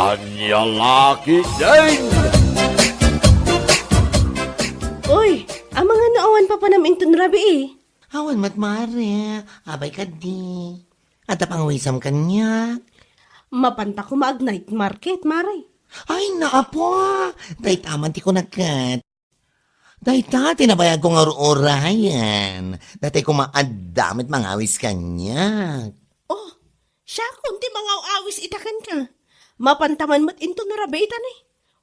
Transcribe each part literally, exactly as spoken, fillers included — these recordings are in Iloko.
Ania la ketdin? Uy, amangan no awan papanam inton rabii? Awan met, mare. Apay kadi? Adda pangawisam kaniak. Mapanta koma ag-night market, mare. Ay, naapo! Dayta man ti kunak ket. Dayta ti nabayagko nga ur-urayen. Dayta koma adda met mangawis kaniak. Oh, siakon ti mangaw-awis ita kenka. Mapanta man met inton rabii ita ne.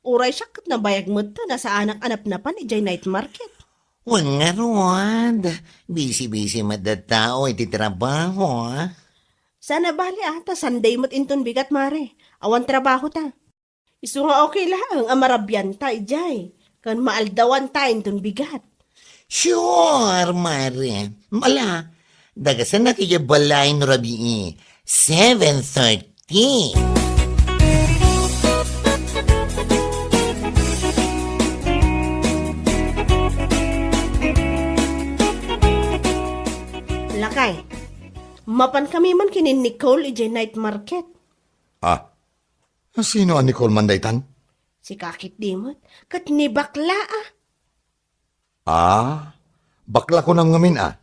Uray siak ket nabayag met ta nasaanak a napnapan idiay night market. Wen ngarud, bisi-bisi met da tao iti trabaho, ah. Saan a bali, ah, ta Sunday met inton bigat, mare. Awan trabaho ta. Isu nga okay laeng a marabianta idiay, ken maaldawanta inton bigat. Sure, mare. Ala, dagasanak idiay balay no rabii. Seven thirty. Lakay, mapan kami man ken ni Nicole idiay night market. Ah, sino a Nicole man daytan? Sika ketdi met, ket ni bakla, ah. Ah, bakla kunam ngamin, ah.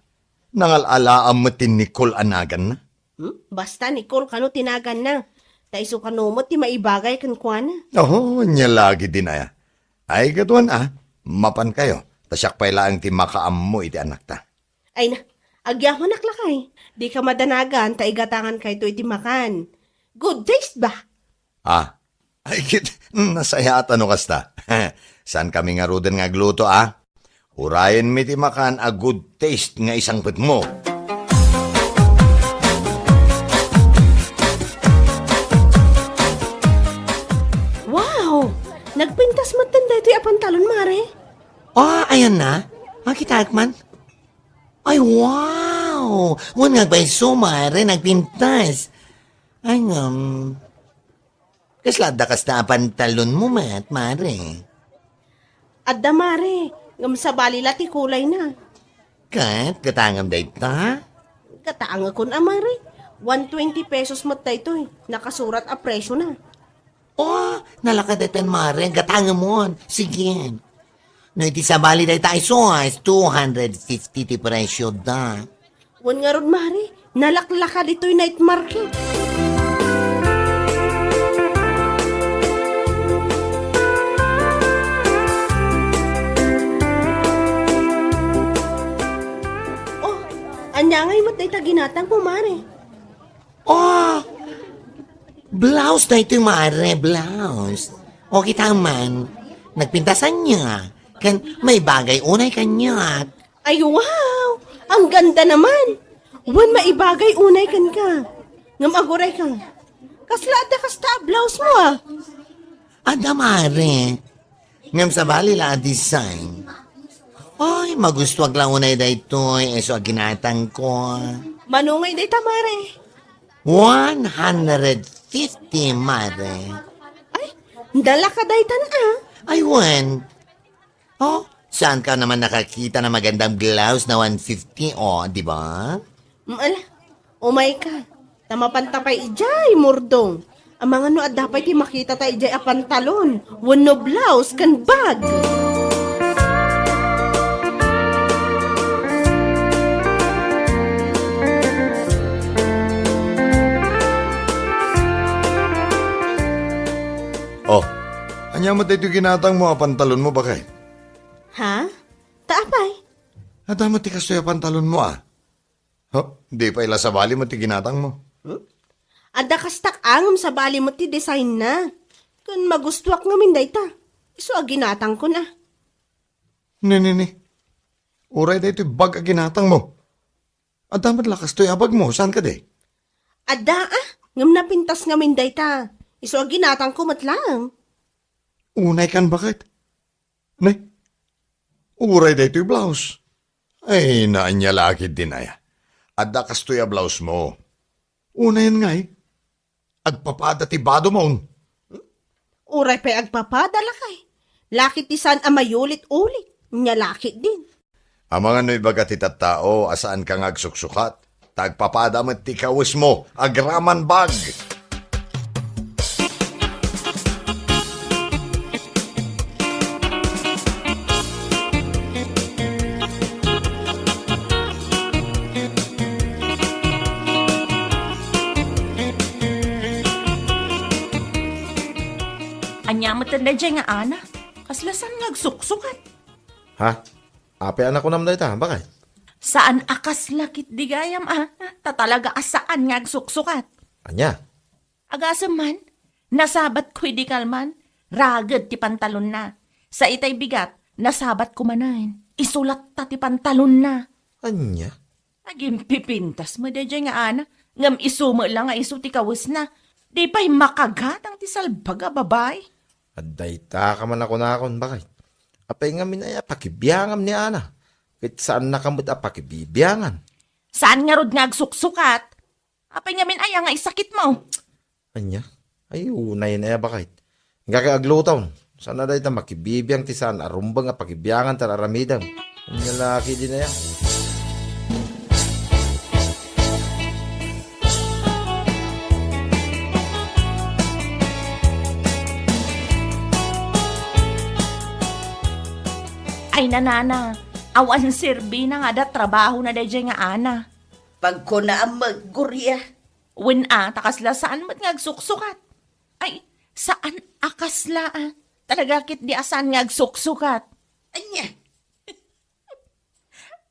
Nangal-alaam met ti Nicole a naganna. Hmm? Basta Nicole kano ti naganna. Ta isu kano met ti maibagay kenkuana. Oho, ania la ketdin aya. Ay, gaduan, ah. Mapan kayo. Ta siak pay laeng ti makaammo iti anakta. Ay na, agyamanak lakay. Dika madanagan ta igatangan kayto iti makan. Good taste ba? Ah, ay ket, nasayaat no kasta. Saan kami ngaruden nga agluto, ah? Urayenmi ti makan a good taste nga isangpetmo. Wow! Nagpintas metten daytoy a pantalon, mare. Ah, ayan na. Makitaek man. Ay, wow! Wen nga agpayso, mare, nagpintas. Ay, ngem, kasla adda kasta a pantalonmo met, mare? Adda, mare, ngem sabali la ti kulayna. Ket, gatangem dayta? Gatangekon a, mare. One twenty pesos met daytoy. Nakasurat a presyona. Oh, nalaka daytan, mare. Gatangemon. Sige. No iti sabali dayta isu, is two hundred fifty ti presyo da. Wen ngarud, mare, nalaklaka ditoy night market. Oh, ania ngay met dayta ginatangmo, mare? Oh, blouse daytoy, mare, blouse. O, kita man, nagpintasan niya. Ken maibagay unay kaniak. Ay, wow! Ang ganda naman! Wen, maibagay unay kenka. Ngem aguray ka. Kasla adda kasta a blouse mo, ah? Adda, mare. Ngem sabali la a design. Ay, magustuak la unay daytoy, isu a ginatangko. Mano ngay dayta, mare? One hundred fifty, mare. Ay, nalaka daytan, ah. Ay, wen. Oh, saan ka naman nakakita ng magandang blouse na one fifty, oh, di ba? Mm, ala, umay ka. Ta mapanta pay idiay, Murdong. Amangan no adda pay ti makitata idiay a pantalon, wenno blouse, ken bag. Oh, ania met daytoy ginatangmo a pantalonmo, baket? Ha? Ta apay? Adda met ti kastoy a pantalonmo, ah. Huh, di pay la sabali met ti ginatangmo. Hmm? Adda kastak a ngem sabali met ti designna. Ken magustuak ngamin dayta. Isu a ginatangkon, ah. Ni, ni, ni. Uray daytoy bag a ginatangmo. Adda met la kastoy a bagmo, saan kadi? Adda, ah. Ngem napintas ngamin dayta. Isu a ginatangko met laeng. Unay kan, baket? Ne? Uray daytoy blouse. Ay, naanya la ketdin aya. Adda kastoy a blousemo. Unayen ngay, agpapada ti badomon. Uray pay agpapada, lakay. Lakay ti saan a mayulit-ulit. Nia la ketdin. Amangan no ibaga ti tattao a saanka nga agsuksukat, ta agpapada met ti kawesmo, agraman bag. Ania met daydiay nga Ana? Kasla saan nga agsuksukat? Ha? Apay a nakunam dayta, baket? Saan a kasla ketdi gayam, a? Ta talaga a saan nga agsuksukat. Ania? Agasem man, nasabatko idi kalman, raged ti pantalonna. Sa itay bigat, nasabatko manen, isu latta ti pantalonna. Ania? Agimpipintas met daydiay nga Ana, ngem isu met la nga isu ti kawesna. Di pay makagatang ti salbag a babai. Adda ita ka man a kunakon, baket? Apay ngamin aya pakibiangam ni Ana? Ket saannaka met a pakibibiangan. Saan ngarud nga agsuksukat? Apay ngamin aya nga isakitmo? Ania? Ay, unayen aya, baket? Inka kay aglutom. Saan a dayta makibibiang ti saan a rumbeng a pakibiangan ta aramidem. Ania la ketdin aya? Ay, nanana, awan serbina nga adda trabahona daydiay nga Ana. Pagkunaam met, Gloria. Wen a, ta kasla saan met nga agsuksukat. Ay, saan a kasla a. Talaga ketdi a saan nga agsuksukat. Ania?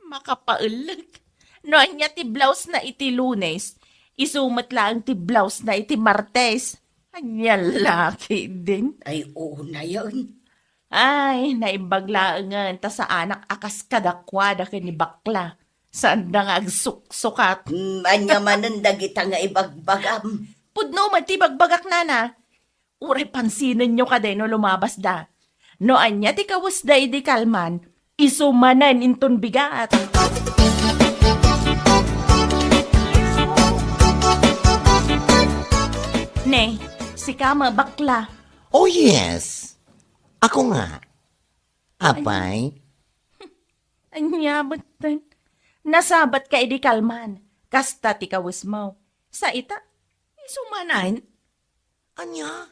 Makapaellek. No ania ti blouse na iti Lunes, isu met laeng ti blouse na iti Martes. Ania la ketdin? Ay, unayen. Ay, naimbag laengen ta saanak a kas kadakuada ken ni bakla. Saanda nga agsuksukat. Hmm, ania manen dagita nga ibagbagam? Pudno met ti ibagbagak, nana. Uray pansinenyo kadi no lumabasda. No ania ti kawesda idi kalman, isu manen inton bigat. Ne, sika met bakla. Oh, yes. Ako nga. Apay? Ania metten? Nasabatka idi kalman. Kasta ti kawesmo. Sa ita, isu manen. Ania?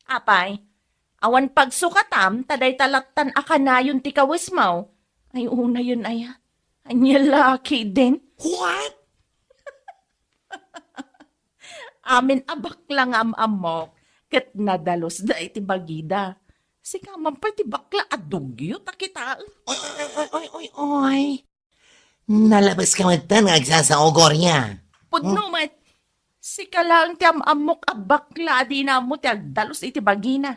Apay, awan pagsukatam ta dayta lattan a kanayon ti kawesmo. Ay, unayen aya. Ania la ketdin? What? Amin a bakla nga am-ammok, ket nadalosda iti bagida. Sika man pay ti bakla a dugyot a kitaen. Oy, oy, oy, oy, oy, oy. Nalabeska metten nga agsasao, Gloria. Pudno met. Sika laeng ti am-ammok a bakla a dina ammo ti agdalus iti bagina.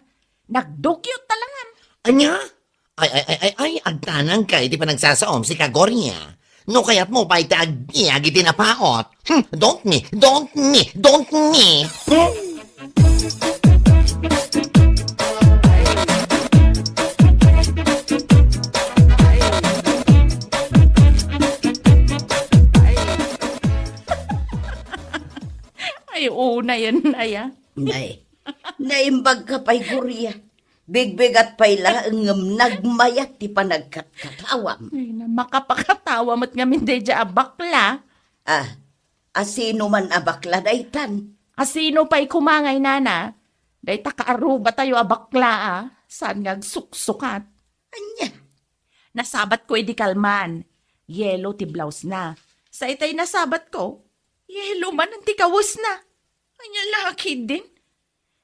Nagdugyot ta la ngem. Ania? Ay, ay, ay, ay, ay, agtanangka iti panagsasaom, sika, Gloria. No kayatmo pay ti agbiag iti napaot. Hmm, don't me, don't me, don't me. Hmm. Ay, unayen aya. Nay, naimbagka pay, Gloria. Bigbigat pay laeng ngem nagmayat ti panagkatkatawam. Ay, na, makapakatawa met ngamin daydiay a bakla. Ah, asino man a bakla daytan? Asino pay koma ngay, nana? Dayta kaarrubatayo a bakla, a saan nga agsuksukat. Ania? Nasabatko idi kalman, yelo ti blouse na. Sa itay nasabatko, yelo manen ti kawesna. Ania la ketdin?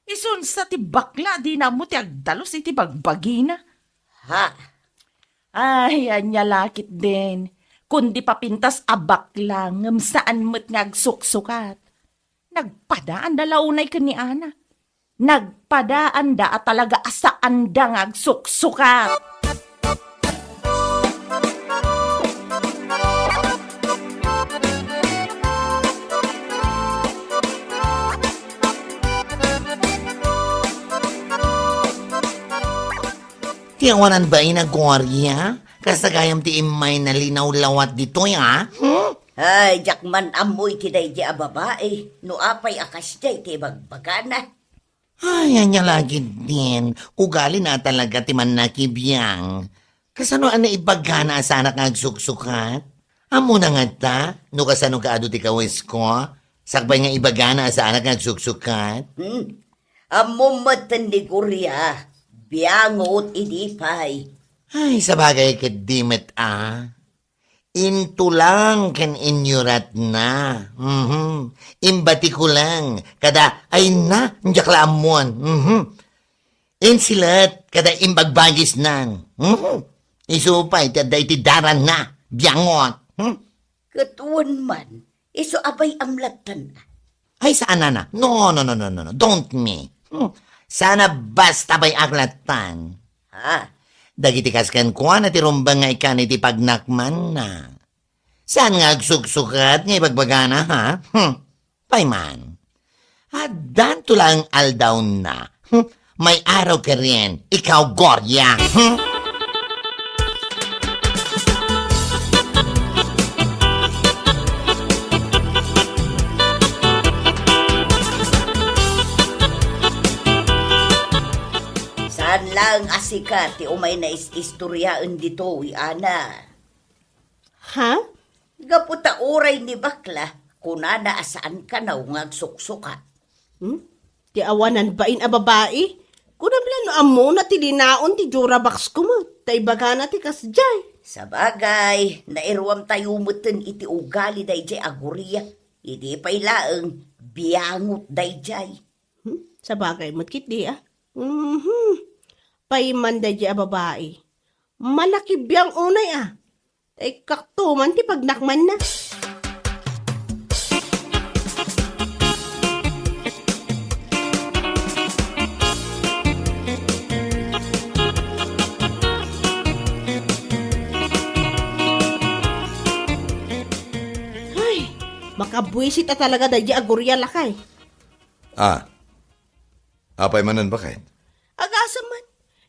Isunsa ti bakla a dina ammo ti agdalus iti bagbagina. Ha? Ay, ania la ketdin. Kundi papintas a bakla ngem saan met nga agsuksukat. Nagpadaanda la unay ken ni Ana. Nagpadaanda a talaga a saanda nga agsuksukat. Ti awanan bain a Gloria? Kasta gayam ti immay nalinawlawat ditoy, a? Hmm? Ay, diak man ammo iti daydi a babai, no apay a kasdiay ti ibagbagana. Ay, ania la ketdin, ugalina a talaga ti mannakibiang. Kasano a naibagana a saanak nga agsuksukat? Ammona ngata, no kasano kaadu ti kawesko, sakbay nga ibagana a saanak nga agsuksukat? Hmm. Ammom metten ni Gloria, biangot idi pay. Ay, sabagay ketdi met a. Intulang ken inyuratna. Mhm. Imbatiko lang. Kada, ay na, diak la ammon. Mhm. Insilet kada imbagbagisnan. Hmm? Isu pay ti adda iti daranna, biangot. Hmm? Ket wen man, isu a bay-am lattan. Ay, saan, nana. No, no, no, no, no, no. Don't me. Hmm. Saan a basta bay-ak lattan. Ha? Dagiti kas kenkuana ti rumbeng nga ikkan iti pagnakmanna. Saan nga agsuksukat nga ibagbagana, ha? Hmm. Pay man. Addanto laeng aldaw na. Hmm. May araw ka rin, ikaw, Gloria. Hmm. Saan laeng a sika ti umay na is-istoriaen ditoy, Ana? Ha? Gapu ta uray ni bakla, kunana a saan kano nga agsuksukat. Hmm? Ti awanan bain a babai? Kunam la no ammona ti linaon ti Durabox ko met, ta ibagana ti kasdiay. Sabagay, nairuam tayo meten iti ugali daydiay a Gloria. Idi pay laeng, biangot daydiay. Hmm? Sabagay met ketdi, ah. Mhm. Pay man daydiay a babai. Manakibiang unay, ah. Tay kakto man ti pagnakmanna. Ay, makabuisit a talaga daydiay a Gloria, lakay. Ah. Apay manen, baket? Agasem man.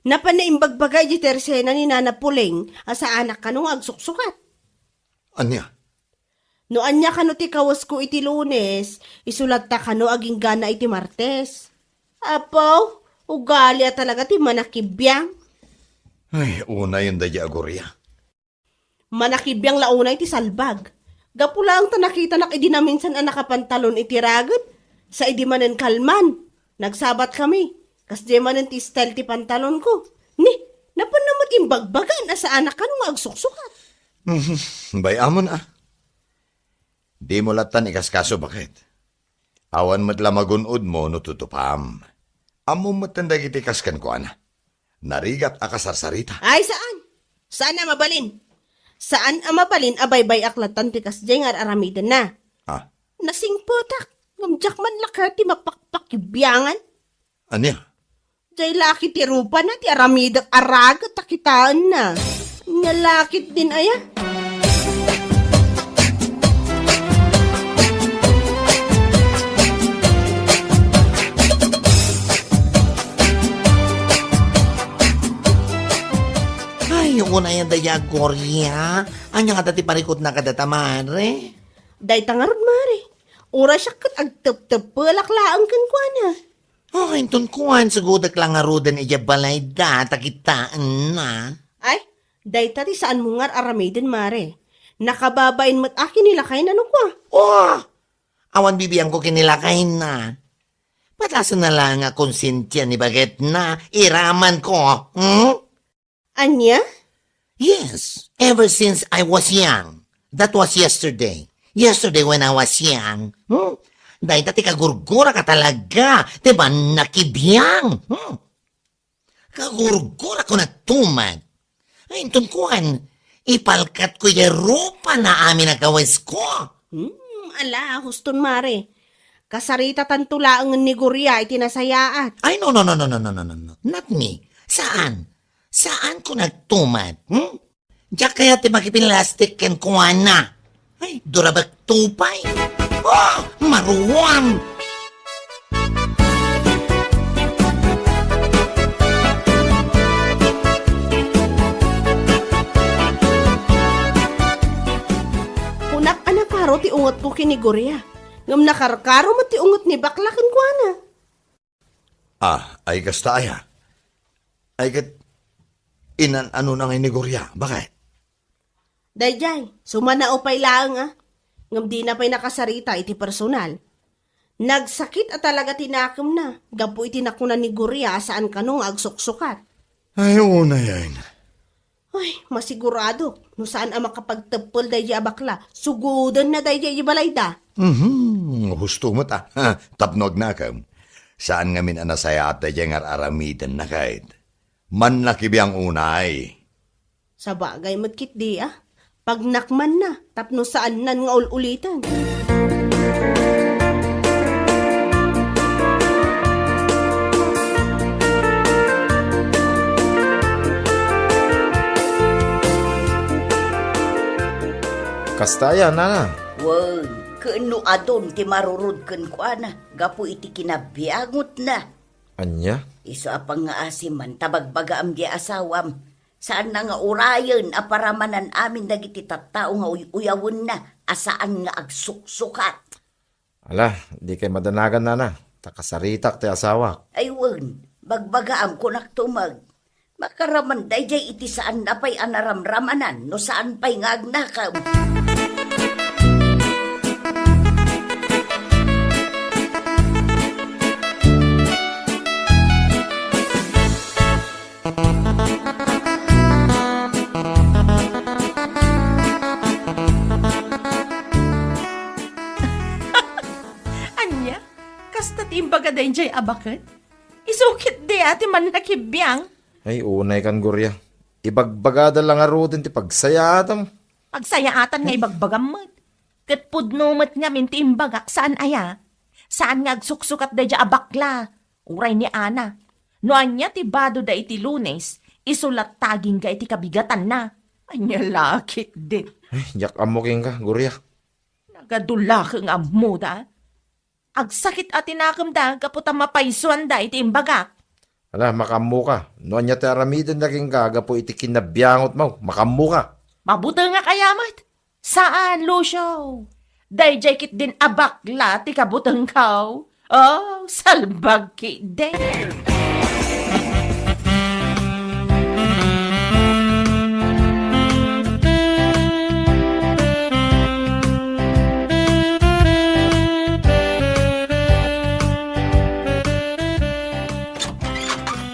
Napanna imbagbaga iti tersena ni Nana Puleng a saanak kano nga agsuksukat. Ania? No ania kano ti kawesko iti Lunes, isu latta kano agingga iti Martes. Apo, ugali a talaga ti manakibiang. Ay, unayen daydiay a Gloria. Manakibiang la unay ti salbag. Gapu laeng ta nakitanak idi naminsan a nakapantalon iti raget, sa idi manen kalman. Nagsabat kami. Kasdiay manen ti style ti pantalon ko. Ni, napanna met imbagbagan a saanak kano nga agsuksukat. Mhm, bay-amon, ah. Dimo lattan ikaskaso, baket? Awan met la magun-odmo no tutupam. Ammom metten dagiti kas kenkuana. Narigat a kasarsarita. Ay, saan. Saan a mabalin. Saan a mabalin a baybay-ak lattan ti kasdiay nga ar-aramidenna. Ah. Nasingpetak. Ngem diak man la ket ti mapakpakibiangan. Ania? Jay lakit ti rupana ti aramidek a raget a kitaenna. Nia lakit din aya. Ay, unayen daydiay a Gloria. Ania ngata ti parikutna kadata, mare? Dayta ngarud, mare. Uray siak ket agtepteppelak laeng kenkuana. Oh, inton kuan, sugudek la ngaruden idiay balayda, ta kitaenna. Ay, dayta ti saanmo nga ar-aramiden, mare. Nakababain met a kinilakayna no kua. Oh! Awan bibiangko kinilakayna. Patasenna la nga konsensia ni bagetna, iramanko. Hmm? Ania? Yes, ever since I was young. That was yesterday. Yesterday when I was young, hmm? Dayta ti kagurgurak a talaga, ti mannakibiang. Hmm? Kagurgurak ko natuman. Ay, inton kuan, ipalkat ko iya rupa na amin a kawes ko. Hmm, ala, huston, mare. Kasarita tanto laeng ni Gloria iti nasayaat. Ay, no, no, no, no, no, no, no, no, no. Not me. Saan? Saan ko nagtumat? Hmm? Diak kayat ti makipinlastik kenkuana. Ay, durabek tupay. Oh, maruam! Kunak a nakaro ti ungetko ken ni Gloria. Ngem nakarkaro met ti unget ni bakla kenkuana. Ah, ay kasta aya? Ay ket, inan-anona ngay ni Gloria, baket? Daydiay, sumanao pay laeng a. Ngem dina pay nakasarita iti personal. Nagsakit a talaga ti nakemna, gapu iti nakuna ni Gloria a saan kano nga agsuksukat. Ay, unay, ay. Ay, masiguradok, no saan a makapagteppel daydiay a bakla, sugodenna daydiay a balayda. Mhm, husto met a. Ha, tapno agnakem. Saan ngamin a nasayaat daydiay nga ar-aramidenna ket. Mannakibiang unay. Sabagay met ketdi a. Pagnakmanna, tapno saannan nga ul-uliten. Kasta aya, nana? Wen, ken no adun ti marurod kenkuana gapu iti kinabiangotna. Ania? Isu a pangngaasim man ta bagbagaam diay asawam. Saanna nga urayen a paramanan amin dagiti tattao nga uy-uyawenna a saan nga agsuksukat. Ala, dikay madanagan, nana, ta kasaritak ti asawak. Ay wen, bagbagaam, kunak tumag. Makaraman daydiay iti saanna pay a naramramanan no saan pay nga agnakem. Ania? Kasta ti imbaga daydiay a baket? Isu ketdi a ti mannakibiang? Ay, unay kan, Gloria. Ibagbagada la ngaruden ti pagsayaatam. Pagsayaatan nga ibagbagam met. Ket pudno met ngamin ti imbagak, saan aya? Saan nga agsuksukat daydiay a bakla? Uray ni Ana. No ania ti badoda iti Lunes, isu latta agingga iti kabigatanna. Ania la ketdi? Ay, diak ammo kenka, Gloria. Nagadu la ket nga ammoda. Agsakit a ti nakemda gapu ta mapaysuanda iti imbagak. Ala, makaammoka. No ania ti aramidenda kenka gapu iti kinabiangotmo, makaammoka. Mabutengak aya met? Saan, Lucio. Daydiay ketdin a bakla ti kabutengko. Oh, salbag ketdi.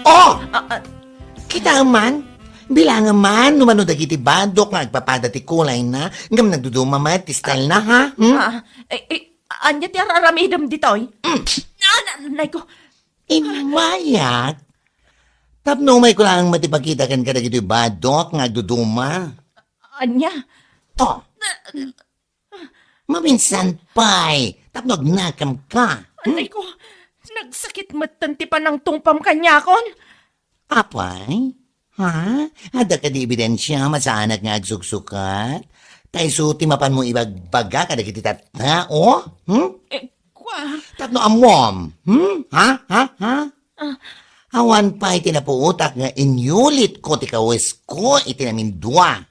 Oh! Ah, ah. Kita man, bilangan man, no mano dagiti badok nga agpapada ti kulayna, ngem nagduduma met ti style na, ha? Hmm? Ah, eh, eh, anya ti ar-aramidem ditoy? Mm. Ah, na-, nay ko. Immayak. Tapno umayko laeng met ipakita kenka dagiti badok nga agduduma. Anya? Oh. Maminsan pay, tapno agnakemka. Hmm? Anay ko, nagsakit metten ti panangtungpam kaniakon. Apay? Ha? Adda kadi ebidensia masaanak nga agsuksukat? Ta isu ti mapanmo ibagbaga kadagiti tattao? Hmm? Eh, kwa? Tapno ammom? Hmm? Ha? Ha? Ha? Ah. Awan pay ti napuotak nga inyulitko ti kawesko iti namindua.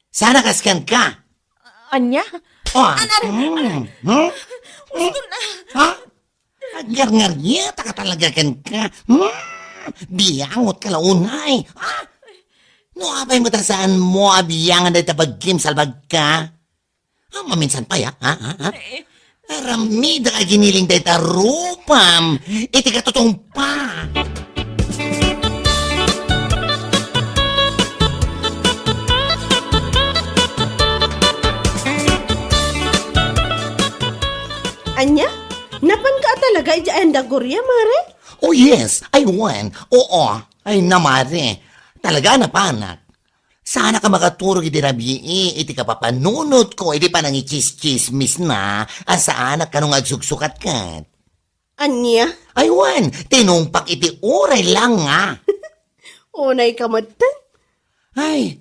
Sana kasken ka. Anya? Oh, anar-, hmm, hmm, hmm, uston na. Ha? Agngarngarngita ka talaga kenka. Hmm? Biangot ka la unay. Ha? No apay met a saanmo a biangan dayta bagim, salbag ka? Ah, maminsan pay, ha? Ha? Ha? Ha? Eh, Aramida ka giniling dayta rupam iti katutungpa. Anya? Napanka a talaga idiay anda Gloria, mare? Oh, yes. Ay, wen. Oo. Ay, na, mare. Talaga, napanak. Saanak a makaturog iti rabii iti kapapanunotko iti panangitsismis na a saanak kano nga agsuksukat ket. Ania? Ay, wen, tinungpak iti uray lang nga. Unay ka metten? Ay,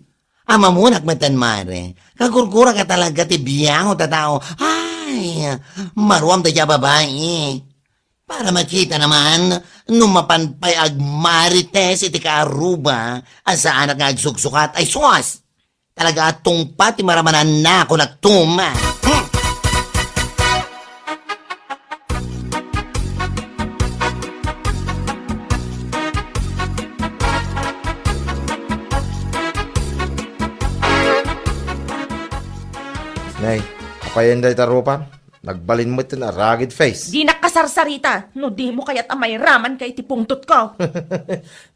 amamunak metten, mare. Kagurgura ka talaga ti biangot a tao. Ay, maruam dayta a babai. Para makita naman, no mapan pay agmarites iti kaaruba a saanak nga agsuksukat, ay sus! Talaga a tungpa ti maramananna, kunak tum. Hmm. Nay, apayen dayta rupam? Nagbalin met ti aragid face. Dinak kasarsarita no dimo kayat a mairamanka iti pungtotko.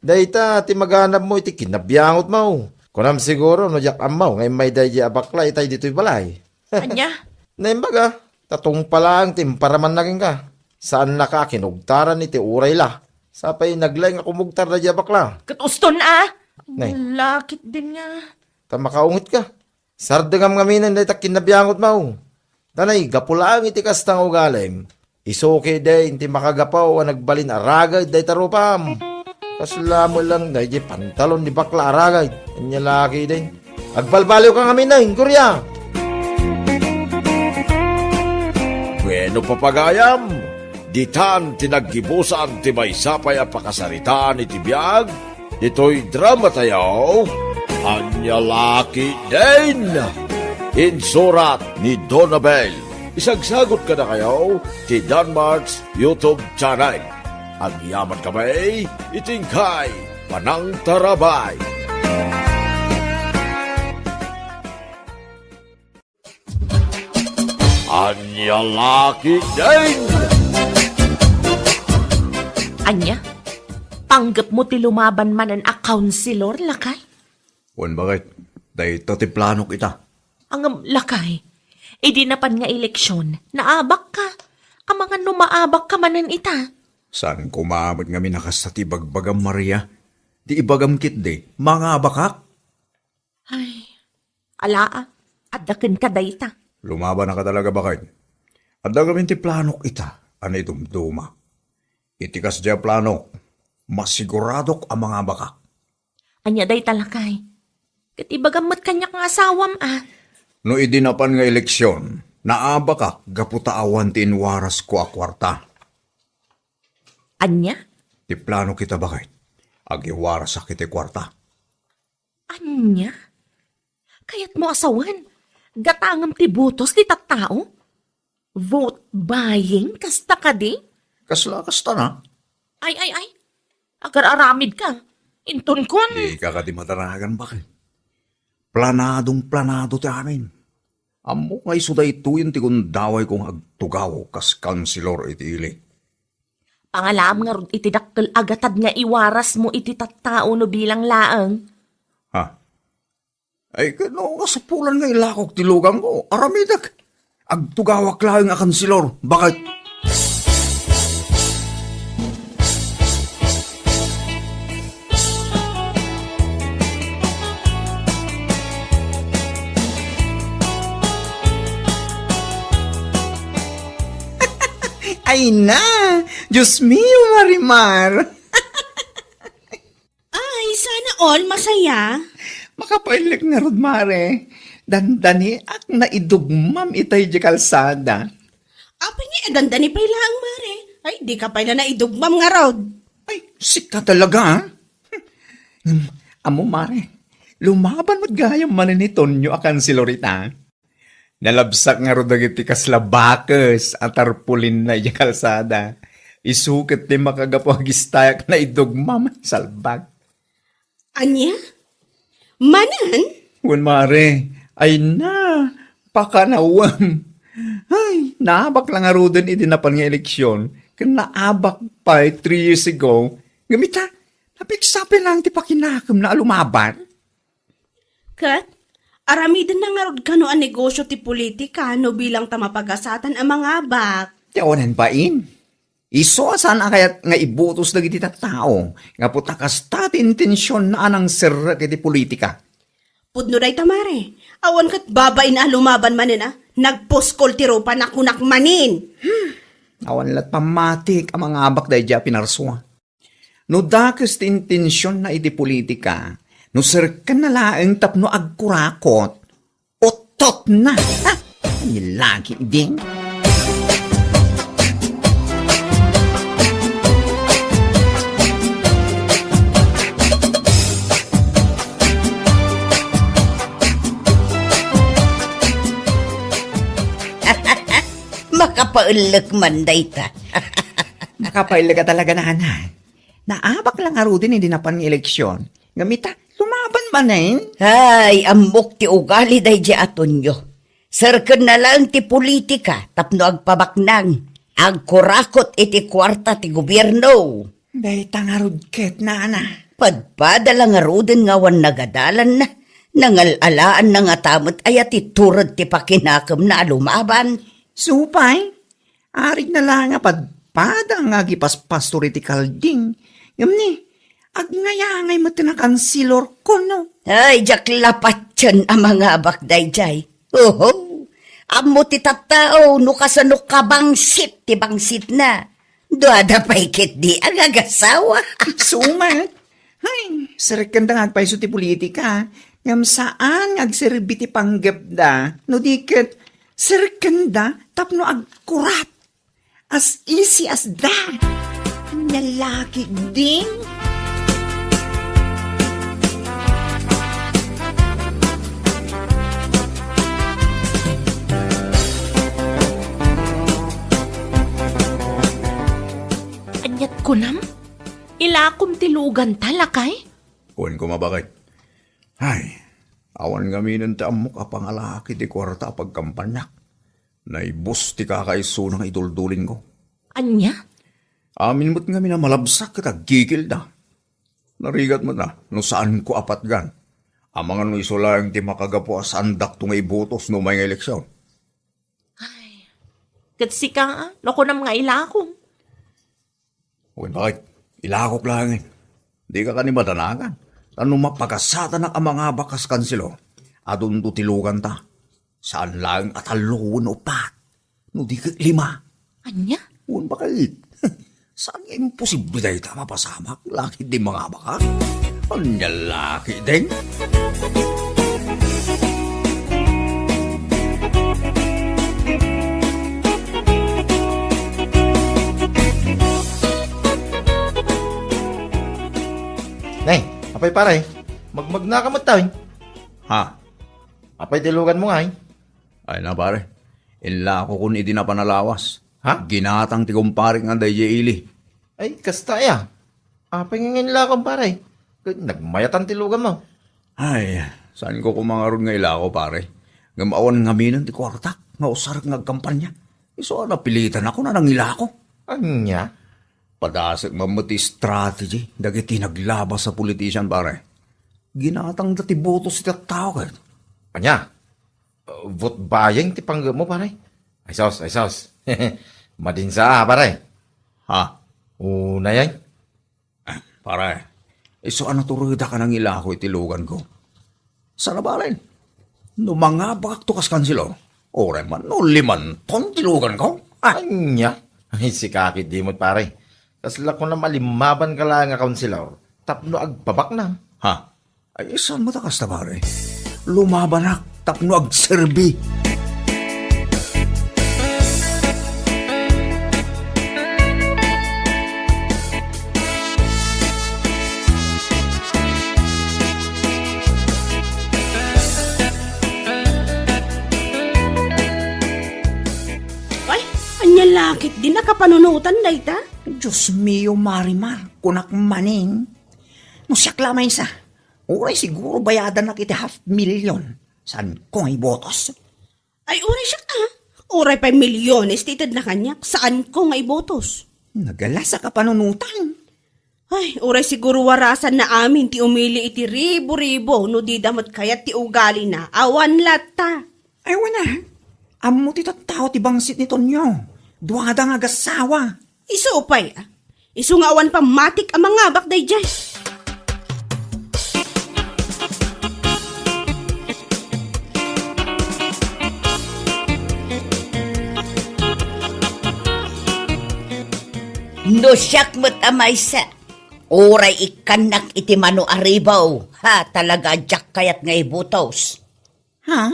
Dayta ti maganabmo iti kinabiangotmo. Kunam siguro no diak ammo nga immay daydiay a bakla itay ditoy balay. Ania? Naimbag a, ta tungpa laeng ti imparamanna kenka. Saannaka a kinugtaran iti uray la. Sapay naglaing a kumugtar daydiay a bakla. Ket uston a! Nay. Lakit din nga. Ta makaunget ka. Sardengam ngamin dayta kinnabiangotmo. Ta nay, gapu laeng iti kasta nga ugalim, isu ketdin ti makagapu a nagbalin a raged dayta rupam. Kasla met lang daydiay pantalon ni bakla a raged. Ania la ketdin. Agbalbaliwka ngamin, Korea! Bueno, papagayam, ditan ti naggibusan ti maysa pay a pakasaritaan iti biag ditoy drama tayo, Ania la ketdin. Insurat ni Donabel. Isagsagot kadakayo ti Danmark's YouTube channel. Agyaman kami iti inkay panangtarabay. Ania la ketdin. Ania? Panggepmo ti lumaban manen a kaunsilor, lakay? Wen, baket, dayta ti planok ita. Ngem, lakay, idi napan nga eleksion, naabakka. Amangan no maabakka manen ita. Saan koma met ngamin a kasta ti ibagbagam, Maria? Ti ibagam ketdi, mangabakak. Ay, alaa, adda kenka dayta. Lumabannaka talaga, baket. Adda ngamin ti planok ita a naidumduma. Iti kasdiay a planok, masiguradok a mangabakak. Ania dayta, lakay? Ket ibagam met kaniak nga asawam a. No idi napan nga eleksion, naabakak gapu ta awan ti inwarasko a kuarta. Ania? Ti planok ita, baket. Agiwarasak iti kuarta. Ania? Kayatmo a sawen, gatangem ti botos ti tattao? Vote buying, kasta kadi? Kasla kasta na? Ay, ay, ay. Agar-aramidka. Intonkon. Dika kadi madaragan, baket. Planadong planado ti amin. Ammok nga isu daytoyen ti gundawayko nga agtugaw kas kansilor iti ili. Pangalaam ngarud iti dakkel a gatad nga iwarasmo iti tattao no bilang laeng. Ha? Ay, ket no kasapulan nga ilakok ti lugangko, aramidek. Agtugawak laeng a kansilor, baket. Ay na! Dios mio, Marimar! Ay, sana all masaya. Makapailek ngarud, Mare. Dandaniak naidugmam itay di kalsada. Apay nga dandani pay laeng, Mare? Ay, dika pay la naidugmam ngarud. Ay, sika talaga, ha? Ngem, ammo, Mare, lumaban met gayam manen ni Tonyo a kansilor ita. Nalabsak ngarud dagiti kasla bakes a tarpulinna idiay kalsada. Isu ket ti makagapu a gistayak naidugmam, salbag. Ania? Manen? Wen, Mare, ay na, pakanawem. Ay, naabak la ngaruden idi napan nga eleksyon, ken naabak pay three years ago. Ngem ita, napigsa pay laeng ti pakinakemna a lumaban. Ket, aramidenna ngarud kano a negosyo ti politika no bilang ta mapagasatan a mangabak. Ti awanen bain. Isu a saan a kayat nga ibutos dagiti tattao, gapu ta kasta ti intensionna a nangserrek iti politika. Pudno dayta, Mare. Awan ket babain a lumaban manen a nagpuskol ti rupana, kunak manen. Awan la't pammatik a mangabak daydiay a pinarsua. No dakes ti intensionna iti politika, no serkenna laeng tapno agkurakot, uttotna. Ha? Ay, lagi din. Makapaellek man dayta. Makapaellek ka talaga, nana. Naabak la ngaruden idi napan nga eleksyon. Ngem ita, lumaban manen. Ay, ammok ti ugali daydiay a Tonyo. Serkenna laeng ti politika tapno agpabaknang, agkurakot iti kuarta ti gobierno. Dayta ngarud ket, nana. Padpada la ngaruden nga awan nagadalanna. Nangal-alaanna ngata met aya ti tured ti pakinakemna a lumaban. Supay, arigna la nga pad-, Pada nga agipaspastor iti kalding. Ngem ni, agnayangay met ti nakansilor, kuno. Ay, diak la patien a mangabak daydiay. Oho, ammo ti tattao no kasano kabangsit ti bangsitna. Duada pay ketdi a gagasawa. Sumat. Ay, serrekenda nga agpayso ti politika. Ngem saan nga agserbi ti panggepda. No di ket, serrekenda tapno agkurap. As easy as that. Ania la ketdin. Aniat kunam? Ilakom ti luganta, lakay? Kuan ko, mabakit. Ay, awan ngaminen ti ammok a pangalaki ti kuarta a pagkampanyak. Naibus ti kakaisuna nga iduldulinko. Ania? Amin met ngamin a malabsak ket aggigilda. Narigat met a, no saanko a patgan. Amangan no isu laeng ti makagapu a saandakto nga ibotos no umay nga eleksion. Ay, ket sika, no kunam nga ilakom? Wen, bakit? Ilakok laeng. Dika kani madanagan. Ta no mapagasatanak a mangabak kas kansilor, adunto ti luganta. Saan laeng a tallo wenno uppat. No di ket lima. Ania? Wen, bakit? Saan nga imposible dayta mapasamak? Lakit di mangabak, ha? Ania lakit, deng? Nay, apay pare, magmagna ka met tawen? Ha? Apay ti lugan mo ngay? Ay na, pare. Inlako kon idi napan a lawas. Ha? Ginatang ti kumparik nga daydiay ili. Ay, kasta aya. Apay nga inlako, pare? Ket nagmayatan ti lugan mo. Ay, saan ko kumangarod nga ilako, pare? Ngem awan ngaminen ti kuartak nga usarek nga agkampanya. Isu a napilitan ako na nangilako. Ania? Padasek man met ti strategy dagiti naglabas a politician, pare. Ginatangda ti botos ti tattao ket. Ania? Uh, vote buying ti panggepmo, pare? Ay sus, ay sus. Madinsa, pare. Ha? Unay ay? Ah, pare, isu a naturedak a nangilako iti luganko. Saan a balen? No mangabakto kas kansilor, uray man no limanton ti luganko. Ah! Ania? Ay, sika ketdi met, pare. Kasla kunam a limmaban ka laeng a kansilor tapno agbabaknam. Ha? Ay, saan met a kasta, pare? Lumabanak tapno agserbi. Ay, ania la ketdin a kapanunotan dayta? Dios mio, Marimar, kunak manen. No siak la maysa, uray siguro bayadanak iti half million. Saanko nga ibotos? Ay, uray siak, ah. Uray pay milyones ti itedna kaniak, saanko nga ibotos. Nagalas a kapanunotan. Ay, uray siguro warasanna amin ti umili iti ribo-ribo no dida met kayat ti ugalina. Awan latta. Ay, wen a. Ammo ti tattao ti bangsit ni Tonyo. Duada nga agasawa. Isu pay, ah. Isu nga awan pammatik a mangabak daydiay. No siak met a maysa, uray ikkannak iti mano a ribaw, ha, talaga a diak kayat nga ibotos. Ha?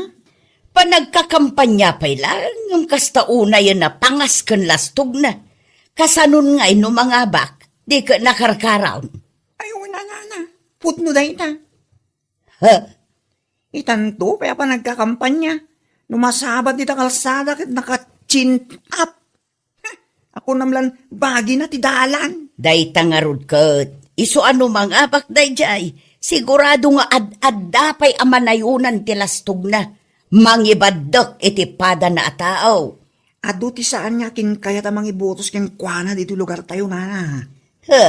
Panagkakampanya pay laeng, ngem kasta unayen a pangas ken lastogna. Kasanon ngay no mangabak, di ket nakarkaraon? Ay, una nga na. Pudno dayta. Ha? Itanto pay a panagkakampanya. No masabat dita kalsada ket naka-chin up. Akunam lan bagina ti dalan. Dayta ngarud ket, isu a no mangabak daydiay, sigurado nga ad-adda pay a manayonan ti lastogna. Mangibaddek iti padana a tao. Adu ti saan nga akinkayat a mangibotos kenkuana ditoy lugartayo, nana. He,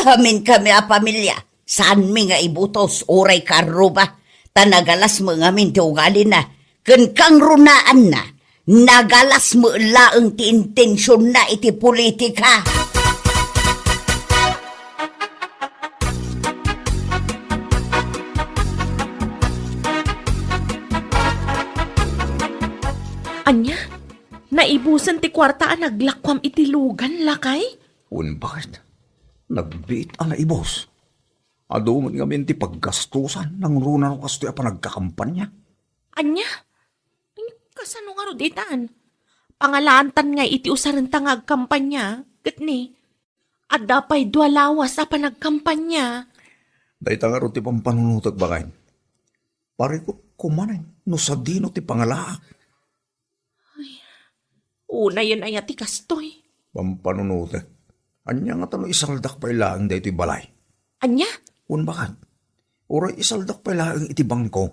amin kami a pamilia. Saanmi nga ibotos uray karruba, ta nagalas met ngamin ti ugalina, ken kangrunaanna, Nagalas met laeng ti intensionna iti politika. Ania? Naibusen ti kuarta a naglakuam iti lugan, lakay? Wen, baket. Nagbiit a naibus. Adu met ngamin ti paggastusan nangruna no kastoy a panagkakampanya. Ania? Kasano ngarud ditan? Pangalaantan nga iti usarenta nga agkampanya, ket ni, adda pay dua lawas a panagkampanya. Dayta ngarud ti pampanunotek, baket. Parikutko manen no sadino ti pangalaak. Ay, unayen aya ti kastoy? Pampanunotek. Ania ngata no isaldak pay laeng daytoy balay? Ania? Wen, baket. Uray isaldak pay laeng iti bangko.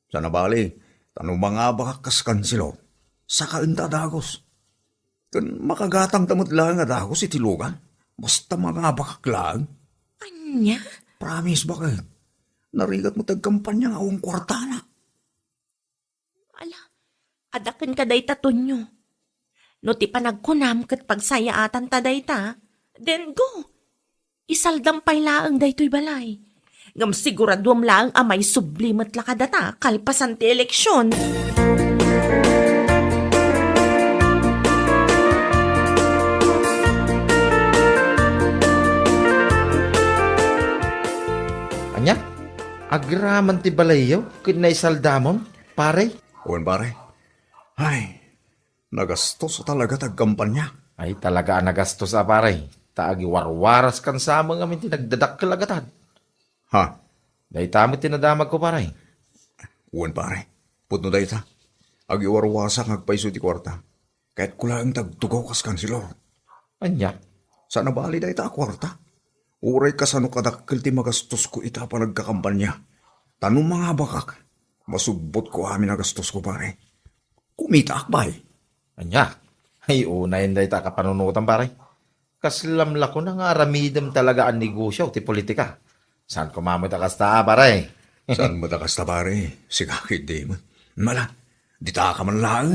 Sana bali, ta no mangabakak kas kansilor, sakaenta a dagus. Ken makagatangta met laeng a dagus iti lugan, basta mangabakak laeng. Ania? Promise, baket. Narigat met ti agkampanya nga awan kuartana. Ala, adda kenka dayta, Tonyo. No ti panagkunam ket pagsayaatanta dayta, then go. Isaldam pay laeng daytoy balay. Ngem siguraduem laeng a maisubli met la kadata kalpasan ti eleksion. Ania? Agraman ti balayyo ket naisaldamon, pare? Wen, pare. Ay, nagastos a talaga ti agkampanya. Ay, talaga a nagastos a, pare. Ta agiwarwaras kan sa amin ngamin ti nagdadakkel a gatad. Ha? Dayta met ti nadamagko, pare. Wen, pare. Pudno dayta. Agiwarwasak nga agpayso ti kuarta. Kayatko laeng ti agtugaw kas kansilor. Ania? Sana bali dayta a kuarta. Uray kasano kadakkel ti magastosko ita a panagkakampanya. Ta no mangabakak, masubbotko amin a gastosko, pare. Kumitaak pay. Ania? Ay, unayen dayta a kapanunotam, pare. Kaslam la kuna nga aramidem talaga a negosio ti politika. Saan koma met a kasta, pare? Saan met a kasta, pare? Sika ketdi met. Mala, ditaka man laeng.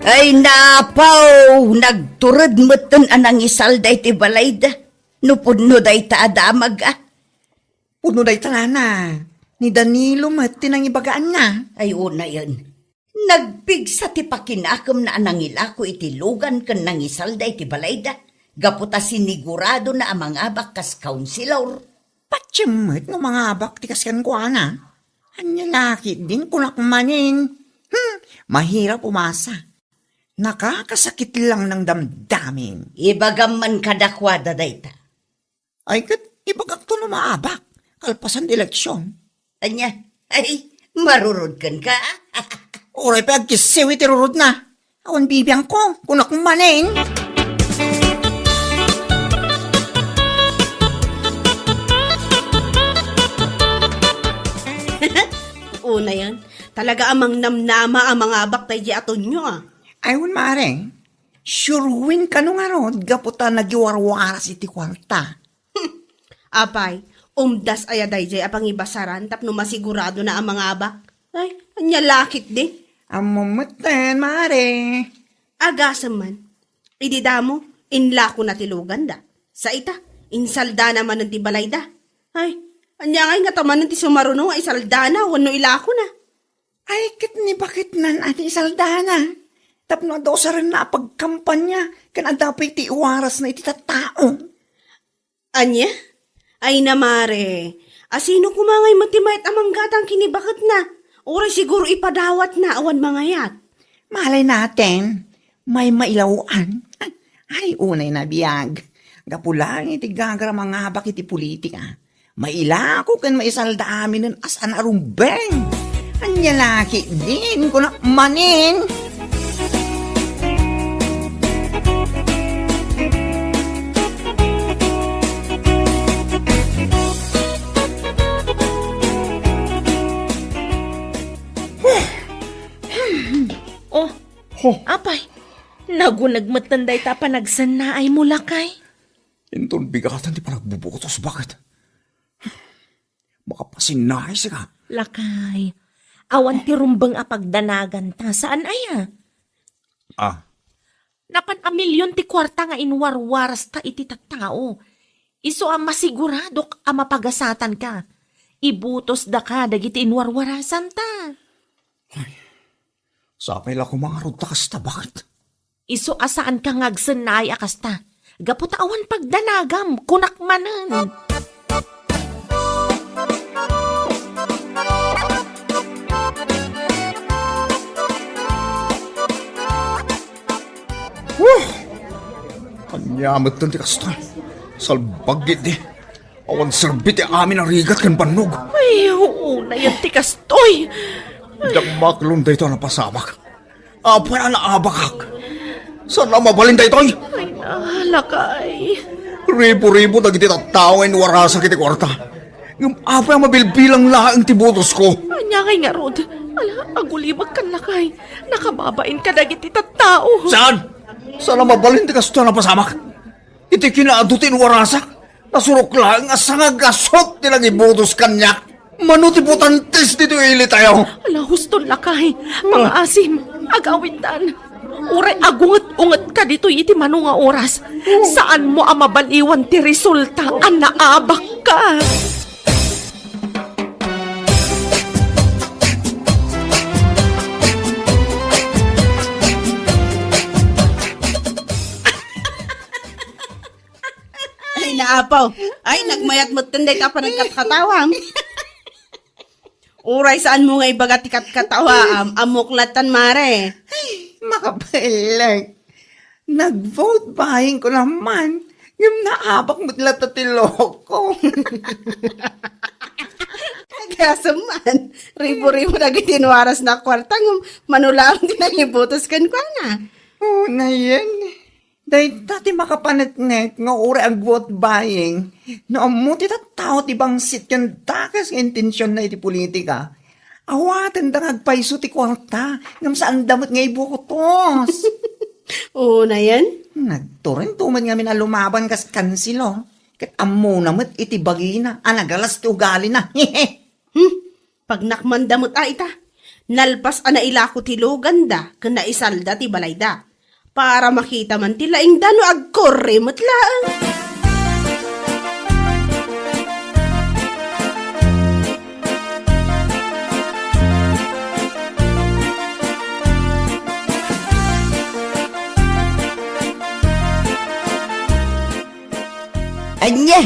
Ay, napaw, nagtured metten a nangisalda iti balayda. No pudno dayta a damag, a? Pudno dayta, nana. Ni Danilo met ti nangibagaanna. Ay, unayen. Nagpigsa ti pakinakemna a nangilako iti lugan ken nangisalda iti balayda, gapu ta siniguradona a mangabak kas kaunsilor. Patiem met no mangabak ti kas kenkuana. Ania la ketdin kunak manen? Hmm, mahirap umasa. Nakakasakit lang ng damdamin. Ibagam man kadakuada dayta. Ay, ket ibagakto no maabak, kalpasan ti eleksion. Ania? Ay, marurod kenka? Uray pay agkissiw iti rurod na. Awan bibiangko, kunak manen. Unayen, talaga a mangnamnama a mangabak daydiay a Tonyo, a. Ay, wen, mare. Sure win kano ngarud gapu ta nagiwarwaras iti kuarta. Hmm. Apay, umdas aya daydiay a pangibasaran tapno masiguradona a mangabak? Ay, ania la ketdin? Ammom metten, mare. Agasem man. Idi damo, inlakona ti luganda. Sa ita, insaldana manen ti balayda. Ay, ania ngay ngata manen ti sumaruno nga isaldana wenno ilakona? Ay, ket ni baketnan a ti isaldana. Tapno adda usarenna a pagkampanya, ken adda pay ti iwarasna iti tattao. Ania? Ay, namare, asino koma ngay met ti mayat a manggatang ken ni baketna? Uray siguro ipadawatna awan mangayat. Malay natin, may mailaw-an. Ay, unay na biag. Gapu laeng iti gagra mangabak iti politika. Mailako ken maisalda aminen a saan a rumbeng. Ania la ketdin, kunak manen. Oh, Ho. Apay, Naguneg metten dayta a panagsennaaymo, lakay. Inton bigaten ti panagbubutos, baket? Makapasinnaay sika. Lakay, awan ti rumbeng a pagdanaganta, saan aya? Ah. Napan a milion ti kuarta nga inwarwarasta iti tattao. Isu a masiguradok a mapagasatanka. Ibutosdaka dagiti inwarwarasanta. Sapay la koma ngarud ta kasta, baket? Isu a saanka nga agsennaay a kasta. Gapu ta awan pagdanagam, kunak manen. Wah! Ania metten ti kasta? Salbag idi. Awan serbi ti amin a rigat ken bannog. Ay, oo, nayan ti kastoy. Diak maklon daytoy a napasamak. Apay a naabakak? Saan a mabalin daytoy? Ay, na, lakay. Ribu-ribu dagiti tattao nga inwarasak iti kuarta. Ngem apay a mabilbilang laeng ti botosko? Ania ngay ngarud? Ala, agulibek kan lakay. Nakababain ka dagiti tattao. Saan? Saan a mabalin ti kastoy a napasamak? Iti kinaadu ti inwarasak, nasurok laeng a sangagasut ti nangibotos kaniak. Mano ti botantes ditoy ilitayo? Ala, huston lakay. Pangaasim, agawidtan. Uray agunget-unget ka ditoy iti mano nga oras. Saan mo a mabaliwan ti resulta a naabak ka. Ay, naapaw. Ay, nagmayat metten dayta a panagkatkatawam. Uray saan mo nga ibaga ti katkatawaam, ammok lattan, mare. Ay, makabaelek. Nag-vote buying ko naman. Ngem naabak met latta ti loko. Ay, kaya man, ribu-ribu dagiti inwarasna a kuarta, ngem mano laeng ti nangibotos kenkuana. Oo, nayen. Dayta ti makapaneknek nga uray ag-vote buying. No ammo ti tattao ti bangsit ken dakes nga intensionna iti politika, awatenda nga agpayso ti kuarta, ngem saanda met nga ibotos. Oo, nayen. Nagturinto met ngamin a lumaban kas kansilo, ket ammona met iti bagina a nagalas ti ugalina. Hmm, pagnakmanda met a ita. Nalpas a nailako ti luganda ken naisalda ti balayda. Para makita man ti laingda no agkurre met laeng. Ania?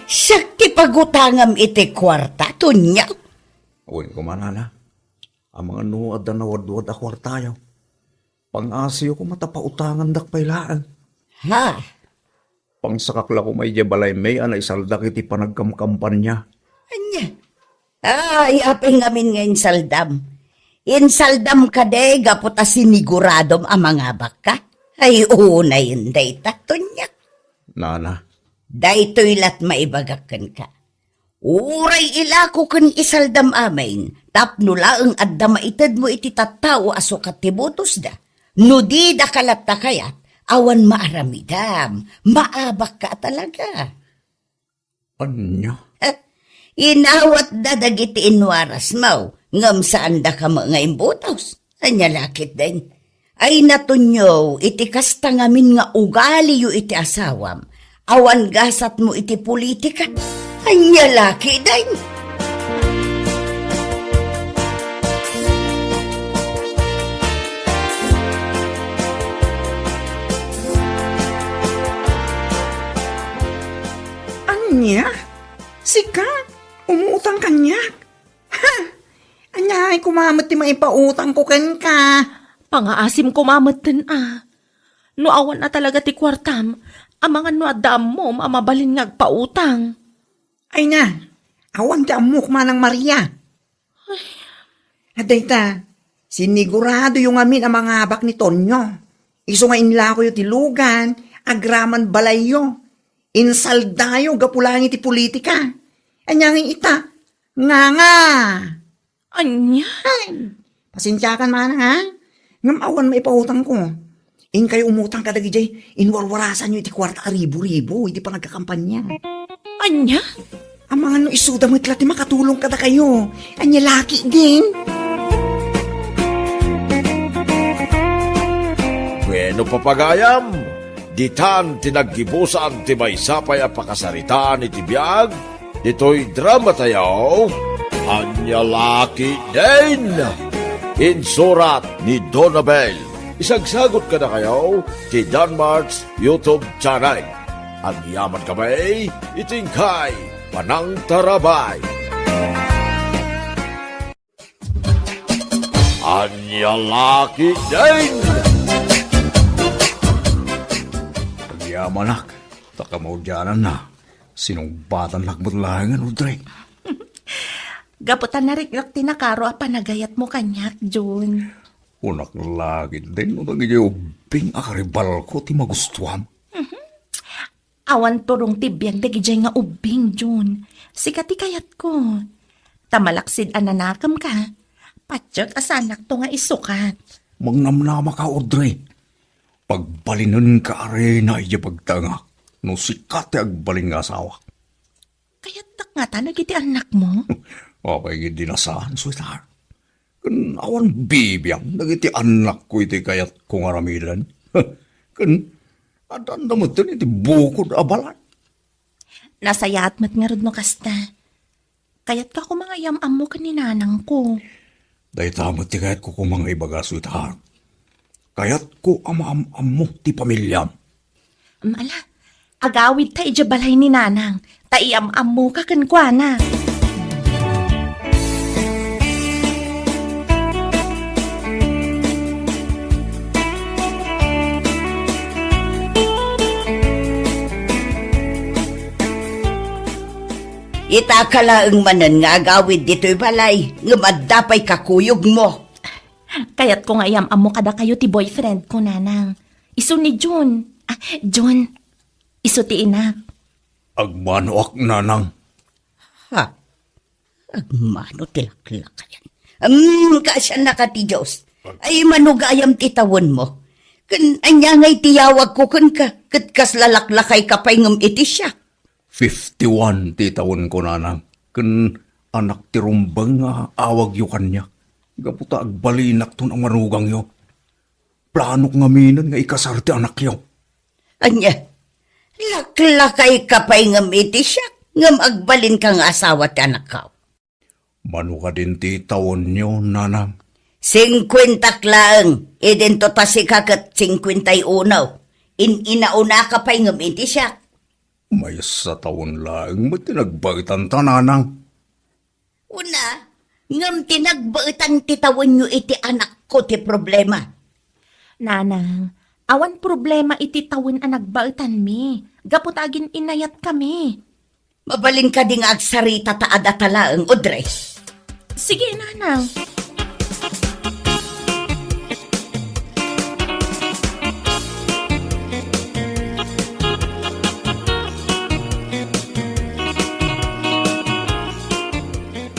Siak ti pagutangam iti kuarta, Tonyo? Wen koma, nana. Amangan no adda nawadwad a kuartayo. Pangasiyo koma ta pautangandak pay laeng. Ha? Pangsakak la koma idiay balaymi a naisaldak iti panagkamkampanya. Ania? Ay, apay ngamin nga insaldam? Insaldam kadi gapu ta siniguradom a mangabak ka? Ay, unay dayta, Tonyo. Nana. Daytoy lat maibagak kenka. Uray ilako ken isaldam amin, tapno laeng adda maitedmo iti tattao a sukat ti butosda. No dida ka latta kayat, awan maaramidam, maabak ka a talaga. Ania? Eh, inawatda dagiti inwarasmo, ngem saandaka met nga imbutos. Ania la ketdin? Ay, Tonyo, iti kasta ngamin nga ugaliyo iti asawam, awan gasatmo iti politika. Ania la ketdin? Ania? Sika? Umutang kaniak? Ha! Aniay koma met ti maipautangko kenka? Pangaasim koma metten a. No awan a talaga ti kuartam, amangan no adda ammom a mabalin nga agpautang. Ay na, awan ti ammok, Manang Maria. Ay. Adda ita, siniguradoyo ngamin a mangabak ni Tonyo. Isu nga inlakoyo ti lugan, agraman balayyo. Insaldayo gapu laeng iti politika. Ania ngay ita? Nganga! Ania? Ay, pasensiakan, Manang, ha? Ngem awan maipautangko. Inkayo umutang kadagijay inwarwarasanyo iti kuarta a ribu-ribu iti panagkakampanya. Ania? Amangan no isuda met la ti makatulong kadakayo. Ania laki din? Bueno, papagayam, ditan ti naggibusan ti maysa pay a pakasaritaan iti biag ditoy drama tayo, Ania Laki Din. Insurat ni Donabel. Isagsagot kadakayo ti Danmart's YouTube channel. Agyaman kami iti inkay panangtarabay. Ania Laki Din. Agyamanak, ta kamaudiananna, sinungbatannak met laengen, Audrey. Gapu ta nariknak ti nakaro a panagayatmo kaniak, Jun. Kunak laki din no dagiti ubbing a karibalko ti magustuam. Awan turong ti biag dagidiay nga ubbing, Jun. Sika ti kayatko. Ta malaksid a nanakemka, patiek a saanakto nga isukat. Mangnamnamaka, Audrey. Pagbalinenka a reyna idiay pagtaengak no sika ti agbalin nga asawa. Kayatnak ngata dagiti annakmo? Apay ketdi a saan, sweetheart? Ken awan bibiang dagiti annakko iti kayatko nga aramiden. Ken addanda metten iti bukod a balan. Nasayaat met ngarud no kasta. Kayatko a kumayam-ammo ken ni nanangko. Dayta met ti kayatko koma nga ibaga, sweetheart. Kayatko a maam-ammo ti pamiliam. Ala, agawidta idiay balay ni nanang, ta iam-ammoka kenkuana. Ita ka laeng manen nga agawid ditoy balay, ngem adda pay kakuyogmo. Kayatko nga iam-ammo kadakayo ti boyfriend ko, nanang. Isu ni Jun. Ah, Jun. Isu ti inak. Agmanoak, nanang. Ha? Agmano ti laklakayan. Hmm, kaasiannaka ti Dios. Ay, mano gayam ti tawenmo. Ken ania ngay ti yawagko kenka, ket kasla laklakayka pay ngem iti siak? Fifty-one ti tawenko, nanang. Ken anak ti rumbeng nga awagyo kaniak. Gapu ta agbalinakton a manugangyo. Planok ngaminen nga ikasar ti anakyo. Ania? Laklakayka pay ngem iti siak, ngem agbalinka nga asawa ti anakko. Mano kadin ti tawenyo, nanang? Singkuentak laeng, idinto ta sika ket singkuenta y uno. In-inaunaka pay ngem iti siak. Maysa tawen laeng met ti nagbaetanta, nanang. Una, ngem ti nagbaetan ti tawenyo iti anakko ti problema. Nanang, awan problema iti tawen a nagbaetanmi, gapu ta agin-inayatkami. Mabalin kadi nga agsarita ta adda ta laeng, Audrey? Sige, nanang.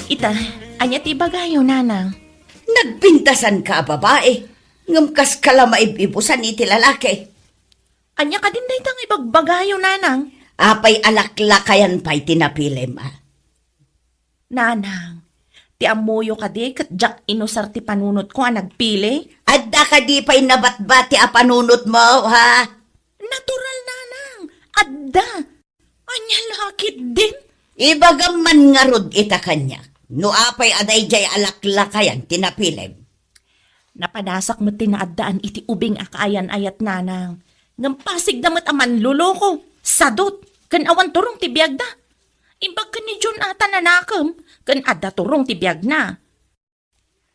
Ita, ania ti ibagayo, nanang? Nagpintasanka a babai, ngem kaska la maib-ibusan iti lalaki. Ania kadin dayta nga ibagbagayo, nanang? Apay a laklakayan pay ti napilim, a? Nanang, ti ammoyo kadi ket diak inusar ti panunotko a nagpili? Adda kadi pay nabatbati a panunotmo, ha? Natural, nanang. Adda. Ania la ketdin? Ibagam man ngarud ita kaniak, no apay a daydiay a laklakayan ti napilim. Napadasak met ti naaddaan iti ubing a kaayan-ayat, nanang. Ngem pasigda met a manloloko, sadut, ken awan turong ti biagda. Imbag ken ni Jun a ta nanakem, ken adda turong ti biagna.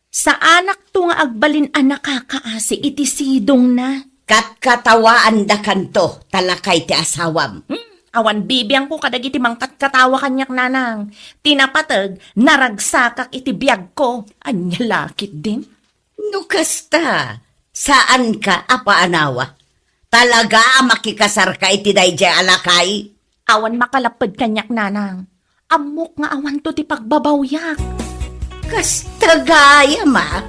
Saanakto nga agbalin a nakakaasi iti sidongna. Katkatawaandakanto, ta lakay ti asawam. Hmm, awan bibiangko kadagiti mangkatkatawa kaniak, nanang. Ti napateg, naragsakak iti biagko. Ania la ketdin? No kasta, saanka a paanawa. Talaga a makikasarka iti daydiay a lakay? Awan makalapped kaniak, nanang. Ammok nga awanto ti pagbabawiak. Kasta gayam, a.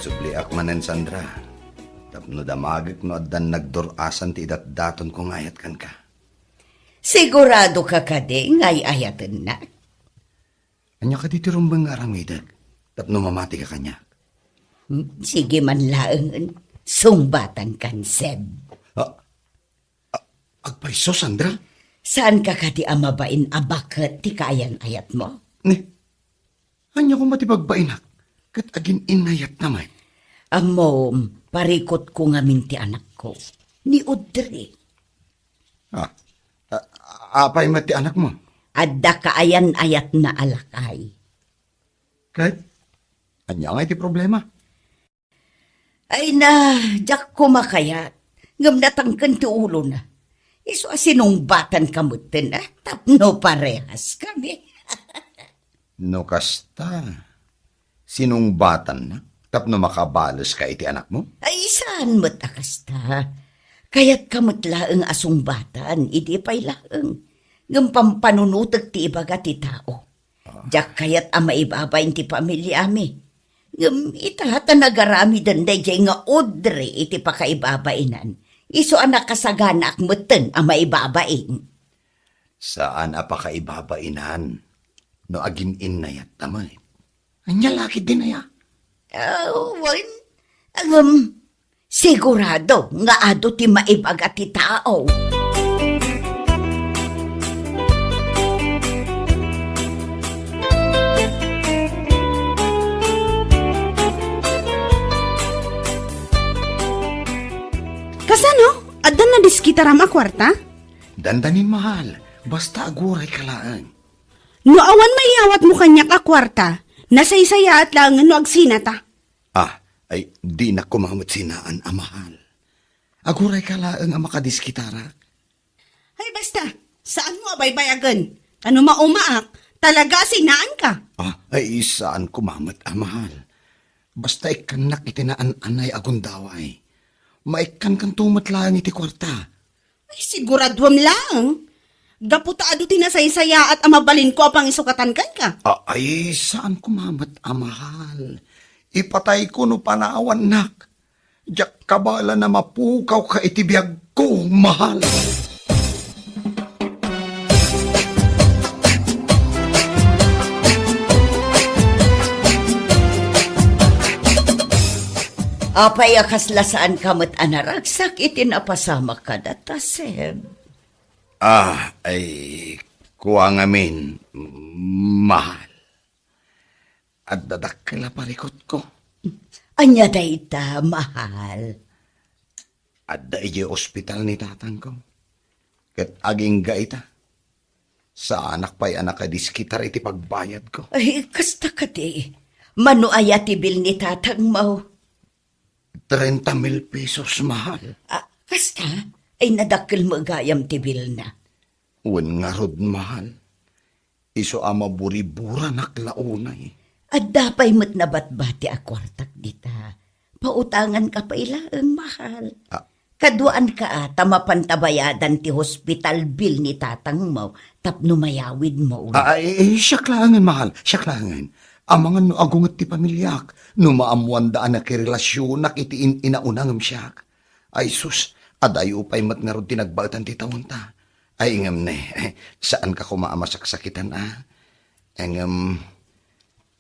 Subliak manen, Sandra, tapno damagek no addan nagdur-asan ti idatdatonko nga ayat kenka. Siguradoka kadi nga ay-ayatennak? Ania kadi ti rumbeng nga aramidek tapno mamati ka kaniak? Hmm, sige man laengen, sungbatankan, Seb. Ah, a-, agpayso, Sandra? Saanka kadi a mabain a baket ti kaayan-ayatmo? Ni, ania koma ti bagbainak ket agin-innayatna met? Ammom, parikutko ngamin ti anakko, ni Audrey. Ah, a-, apay met ti anakmo? Adda kaayan-ayatna a lakay. Ket ania ngay ti problema? Ay na, diak koma kayat. Ngem natangken ti ulona. Isu a sinungbatanka metten, a, tapno parehaskami. No kasta, sinungbatannak tapno makabaleska iti anakmo? Ay, saan met a kasta. Kayatka met laeng a sungbatan, idi pay laeng. Ngem pampanunotek ti ibaga ti tao. Ah. Diak kayat a maibabain ti pamiliami. Ngem ita ta nagaramiden daydiay nga Audrey iti pakaibabainan, isu a nakasaganaak metten a maibabain. Saan a pakaibabainan no agin-innayatta met. Ania la ketdin aya? Ah, wen, ngem sigurado nga adu ti maibaga ti tao. Kasano? Adda nadiskitaram a kuarta? Dandanin, mahal. Basta agurayka laeng. No awan maiyawatmo kaniak a kuarta, nasaysayaat laengen no agsinata. Ah, ay, dinak koma met sinaan a mahal. Agurayka laeng a makadiskitarak. Ay, basta, saanmo a baybayagen. Ta no maumaak, talaga a sinaanka. Ah, ay, saan koma met a mahal. Basta ikkannak iti naan-anay a gundaway. Maikkankanto met laeng iti kuarta. Ay, siguraduem laeng. Gapu ta adu ti nasaysayaat a mabalinko a pangisukatan kenka. A-, ay, saan koma met a mahal. Ipatayko no panawannak. Diak kabaelan a mapukawka iti biagko, mahal. Apay a kasla saanka met a naragsak iti napasamak kadata, Seb? Ah, ay, kua ngamin, mahal. Adda dakkel a parikutko. Ania dayta, mahal? Adda idiay ospital ni tatangko. Ket agingga ita, saanak pay a nakadiskitar iti pagbayadko. Ay, kasta kadi. Mano aya ti bill ni tatangmo? Treinta mil pesos, mahal. Ah, kasta? Ay, nadakkel met gayam ti bill na. Wen ngarud, mahal. Isu a maburiburanak la unay. Adda pay met nabatbati a kuartak dita. Pautanganka pay laeng, mahal. Ah. Kaduaanka a ta mapanta bayadan ti hospital bill ni tatangmo tapno mayawidmo. Ah, eh, eh, siak laengen, mahal. Siak laengen. Amangan no agunget ti pamiliak, no maammoanda a nakirelasionak iti in-inauna ngem siak. Ay sus, adayo pay met ngarud ti nagbaetan ti taonta. Ay, ngem ne, saanka koma a masaksakitan, a? Ngem,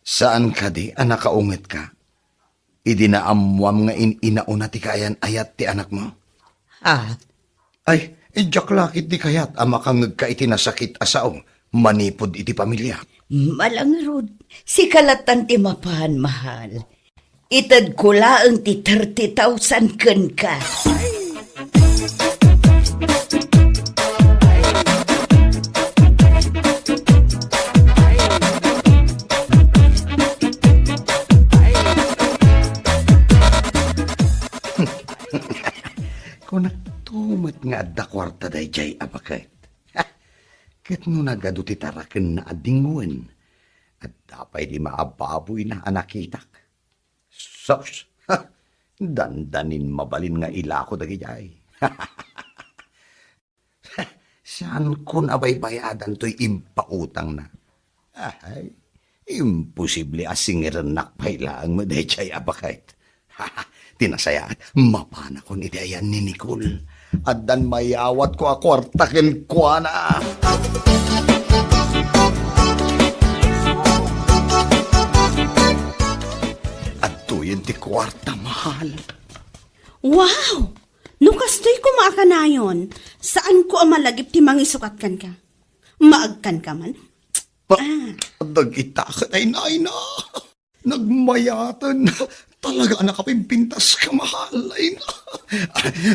saan kadi a nakaungetka idi naammoam nga in-inauna ti kaayan-ayat ti anakmo? Ah. Ay, diak la ketdi kayat a makangngegka iti nasakit a sao manipud iti pamiliak. Ala ngarud, sika lattan ti mapan, mahal. Itedko laeng ti thirty thousand kenka. Kunakto met nga adda kuarta daydiay a baket. Ket no nagadu ti tarakenna a dingwen, adda pay di maababoyna a nakitak. Sus! Ha! Dandanin mabalin nga ilako dagidiay. Saankon a baybayadan toy impautangna. Ay, imposible a singirennak pay laeng met daydiay a baket. Ti nasayaat, mapanakon iti ayan ni Nicole. Addan mayawatko a kuarta kenkuana. Adtoyen ti kuarta, mahal. Wow! No kastoy koma a kanayon, saanko a malagip ti mangisukat kenka. Maagkanka man? Pa, Ah. dagita ket ay naina. Nagmayaten. Talaga a nakapimpintas ka, mahal. Ay na.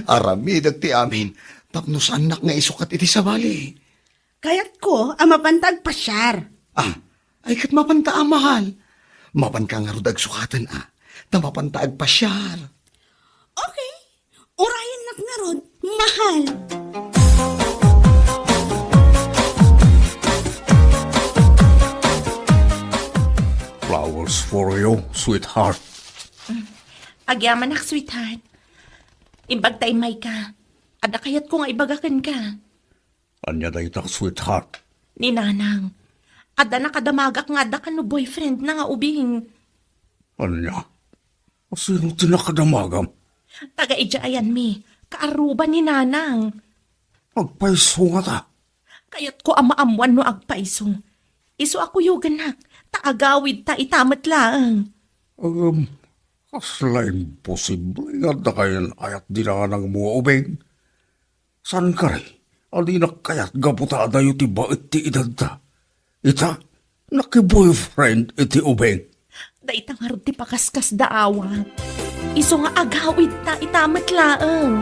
Aramidek ti amin. Tapno saannak nga isukat iti sabali. Kayatko a mapanta agpasiar. Ah, ay ket mapanta a, mahal. Mapanka ngarud agsukaten a. Ta mapanta agpasiar. Okay. Urayennak ngarud, mahal. Flowers for you, sweetheart. Agyamanak, sweetheart. Imbag ta immayka. Adda kayatko nga ibaga kenka. Ania dayta, sweetheart? Ni Nanang. Adda nakadamagak nga adda kano boyfriend na nga ubing. Ania? Sino ti nakadamagam? Taga idiay ayanmi. Kaaruba ni Nanang. Agpayso ngata? Kayatko a maammuan no agpayso. Isu a kuyogennak, ta agawidta ita met laeng. Agam, kasla imposible nga adda kayan ayat di nanangmo nga ubing. Saan kari a dinak kayat gapu ta adayo ti bait ti edadta? Ita, nakiboyfriend iti ubing. Dayta ngarud ti pakaskasdaawak. Isu nga agawidta ita met laeng.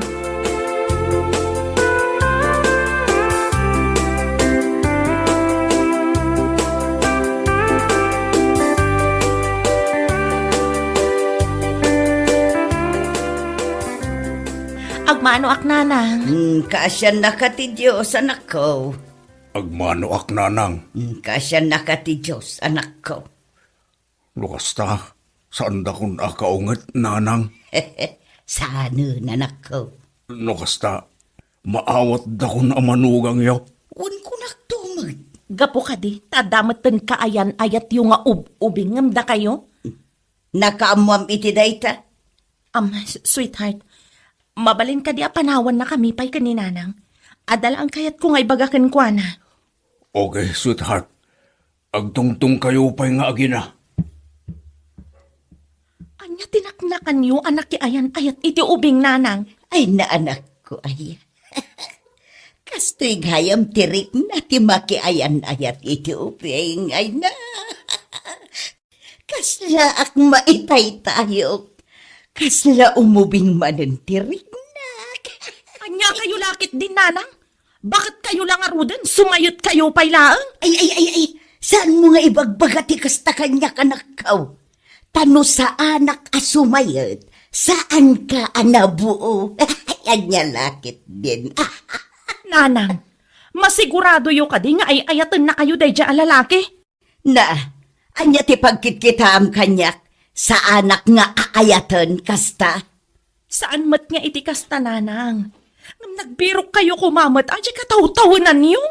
Agmanoak, Nanang. Mm, kaasiannaka ti Dios, anakko. Agmanoak, Nanang. Mm, kaasiannaka ti Dios, anakko. No kasta, saandakon a kaunget, Nanang? Saanen, anakko. No kasta, maawatdakon a manugangyo? Wen kunakto met. Gapu kadi, ta adda metten kaayan-ayatyo nga ub-ubingngem dakayo? Nakaammoam iti dayta? Am, s-, sweetheart, mabalin kadi a panawannakami pay ken ni Nanang? Adda laeng kayatko nga ibaga kenkuana. Okay, sweetheart. Agtungtongkayo pay nga agina. Ania ti naknakanyo a nakiayan-ayat iti ubing, Nanang? Ay, naanakko, ay. Kastoy gayam ti rikna ti makiayan-ayat iti ubing, ay na. Kaslaak maitaytayok. Kasla umubing manen ti riknak. Ania kayo lakit din, Nanang? Baket kayo la ngaruden, sumayet kayo pay laeng? Ay, ay, ay, ay, saan mo nga ibagbaga ti kasta kaniak, anakko? Ta no saanak a sumayet, saanka a nabuo. Ay, ania lakit din. Nanang, masiguradoyo kadi nga ay-ayatenna kayo daydiay a lalaki? Na, ania ti pagkitkitaam kaniak? Saanak nga aayaten kasta? Saan met nga iti kasta, Nanang. Ngem nagbirok kayo koma met, a, diay katawtawenanyo?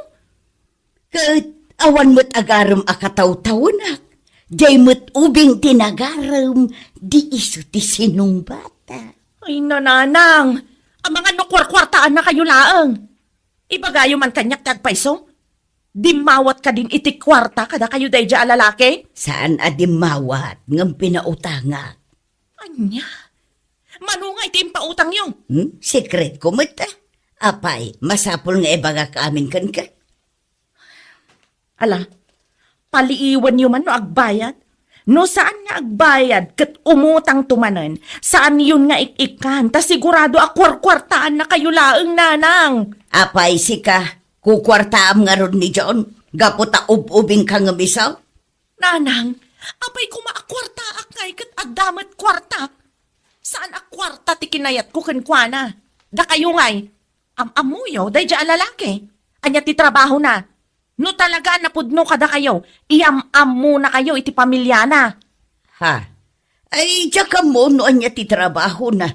Ket awan met agarem a katawtawenak. Diay met ubing ti nagarem, di isu ti sinungbatak. Ay, Nanang, amangan no kuarkuartaanna kayo laeng. Ibagayo man kaniak ti agpayso? Dimmawat kadin iti kuarta kadakayo daydiay a lalaki? Saan a dimmawat, ngem pinautangak. Ania? Mano nga iti impautangyo? Hmm? Sekretko met, a. Apay, masapul nga ibagak amin kenka? Ala, paliiwanyo man no agbayad. No saan nga agbayad ket umutangto manen, saanyon nga ik-ikkan, ta sigurado a kuarkuartaannakayo laeng, Nanang. Apay, sika, kukuartaam ngarud ni John, gapu ta ub-ubingka ngem isu? Nanang, apay koma a kuartaak ngay ket adda met kuartak? Saan a kuarta ti kinayatko kenkuana. Dakayo ngay, am-ammoyo daydiay a lalaki. Ania ti trabahona? No talaga a napudno kadakayo, iyam-ammonakayo iti pamiliana. Ha? Ay, diak ammo no ania ti trabahona.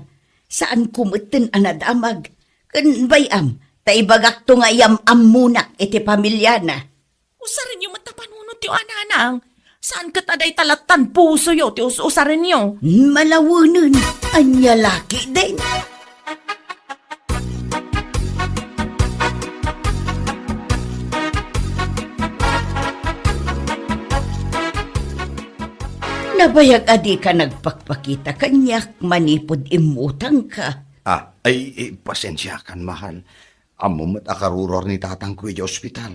Saanko metten a nadamag. Ken bay-am, ta ibagakto nga iyam-ammonak iti pamiliana. Usarenyo met ta panunotyo a, Nanang. Saan ket a dayta lattan pusoyo ti us-usarenyo? Malawenen, ania la ketdin? Nabayag a dika nagpakpakita kaniak manipud immutangka. Ah, ay, eh, pasensiakan, mahal. Ammom met a karuror ni tatangko idiay ospital.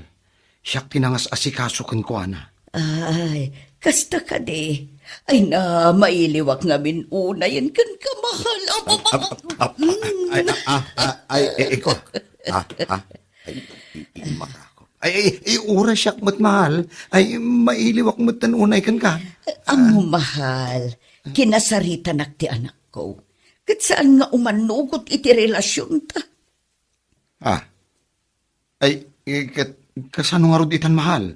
Siak ti nangas-asikaso kenkuana. Ay, kasta kadi. Ay na, mailiwak ngamin unayen kenka, mahal. Ap, ap, ap, ap, ay, ah, ah, ah, ay, eh, ikaw. Ah, ah, ay, i-, i-, mata ko. Ay, ay, ay, uray siak met, mahal. Ay, mailiwak met ten unay kenka. Ammo, mahal, kinasaritanak ti anakko. Ket saan nga umanugot iti relasionta. Ah. Ay, eh, ket, kasano ngarud itan, mahal?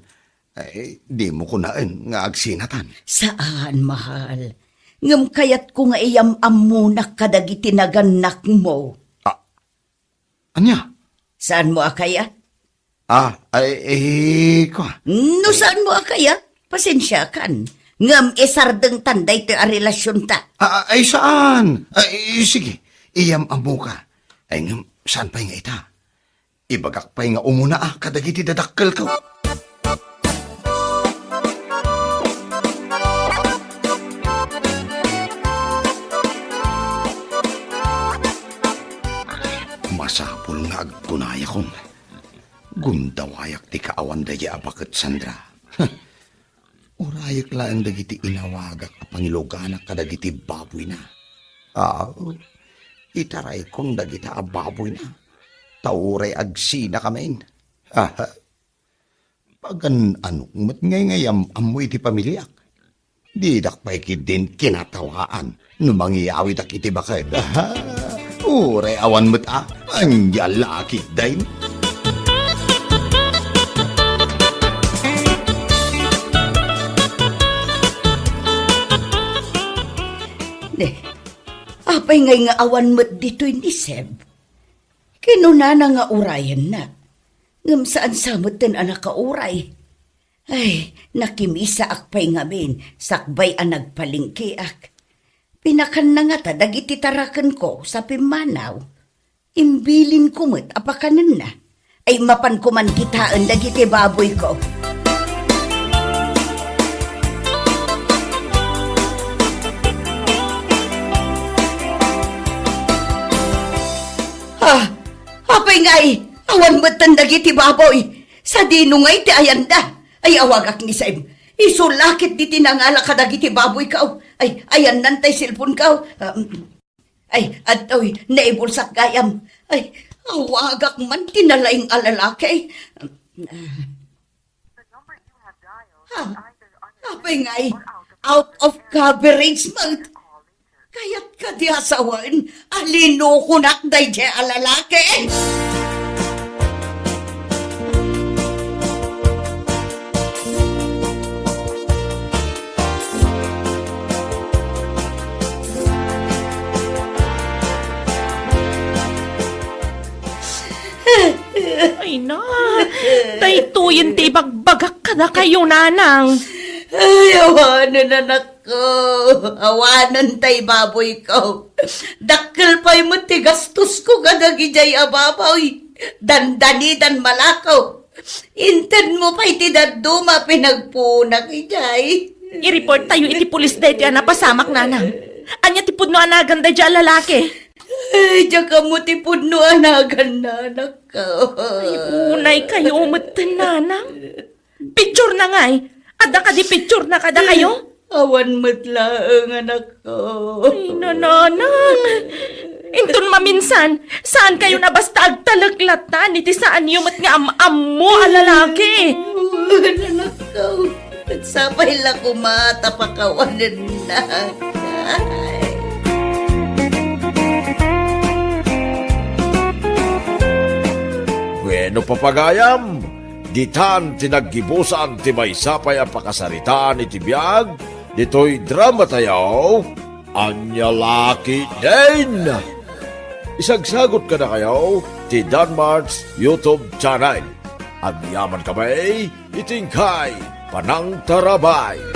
Ay, dimo kunaen nga agsinatan. Saan, mahal. Ngem kayatko nga iyam-ammonak kadagiti nagannakmo. Ah, ania? Saanmo a kayat? Ah, ay, eh, kua. No saanmo a kayat, pasensiakan. Ngem isardengtan daytoy a relasionta. Ah, ay, saan? Ay, sige, iyam-ammoka. Ay, ngem, saan pay nga ita? Ibagak pay nga umuna a kadagiti dadakkelko. Masapul nga agkunayakon. Gundawayak ti kaawan daydiay a baket, Sandra. Urayek laeng dagiti inawagak a pangiluganak kadagiti baboyna. Ah, itaraykon dagita a baboyna. Ta uray agsinakamin. Ah, pagan-anok met ngay nga iyam-ammo iti pamiliak. Didak pay ketdin kinatawaan no mangiyawidak iti baket. Aha, uray awan met a, ania la ketdin? Ne, apay ngay nga awan met ditoy ni Seb? Kinunana nga urayenna, ngem saan sa metten a nakauray. Ay, nakimisaak pay ngamin sakbay a nagpalengkeak. Pinakanna ngata dagiti tarakenko sa pimmanaw. Imbilinko met a pakanenna. Ay, mapanko man kitaen dagiti baboyko. Ah, apay ngay, awan metten dagiti baboy. Sadino ngay ti ayanda? Ay, awagak ni Seb. Isu la ketdi ti nangala kadagiti baboyko. Ay, ayanna tay cellphoneko. Ah, mm. Ay, adtoy, naibulsak gayam. Ay, awagak man ti nalaing a lalaki. Ha? Apay ngay, out of coverage met. Kayat kadi a sawen a linukonak daydiay a lalaki? Ay na, daytoyen ti ibagbagak kadakayo, nanang. Ay, awanen, anakko. Awanen tay baboyko. Dakkel pay met ti gastosko kadagidiay a baboy. Dandanidan malakaw. Intedmo pay ti dadduma a pinagpuonak idiay. I-report tayo iti pulis daytoy a napasamak, nanang. Ania ti pudno a nagan daydiay a lalaki? Ay, diak ammo ti pudno a naganna, anakko. Ay, unay kayo metten, nanang. Picture na ngay. Adda kadi picture na kadakayo? Awan met laeng, anakko. Ay, nananang. Inton maminsan, saan kayo na basta agtalek latta iti saanyo met nga am-ammo a lalaki? Awan, anakko. Sapay la koma ta pakawanennak. Bueno, papagayam, ditan ti naggibusan ti maysa pay a pakasaritaan iti biag ditoy drama tayo, Ania La Ketdin. Isagsagot kadakayo ti Danmart's YouTube channel. Agyaman kami iti inkay panangtarabay.